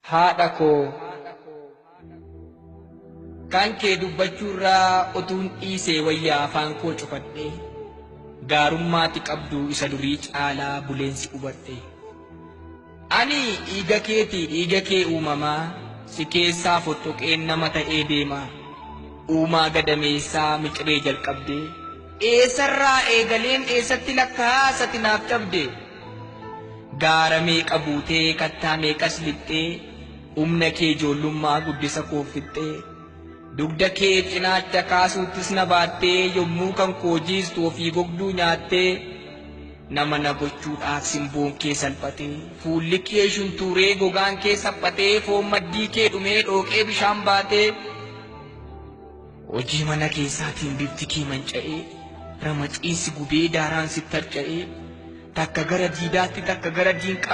Haadha koo kan kee dubbachuurraa utuun dhiisee wayyaa afaan koo cufadhee gaarummaati qabdu isa durii caalaa buleensi hubadhe. Ani dhiiga keeti dhiiga kee uumamaa si keessaa fottoqeen nama ta'ee deema. Uumaa gadameessaa miciree jalqabdee eessarraa eegaleen eessatti lakkaa'asati naaf cabde. Gaara meeqa buutee kattaa meeqas lixxee humna kee ijoollummaa guddisa koo fixxee dugda kee cinaacha kaasuuttis na baattee yommuu kan koo jiistu ofii gogduu nyaattee nama na gochuudhaaf simboon kee salphatee fuulli kee shuntuuree gogaan kee saphatee foon maddii kee dhumee dhooqee bishaan baatee hojii mana keessaatiin bifti kee manca'ee ramaciinsi gubee daaraan sitti harca'ee takka gara diidaatti takka gara diinqaa.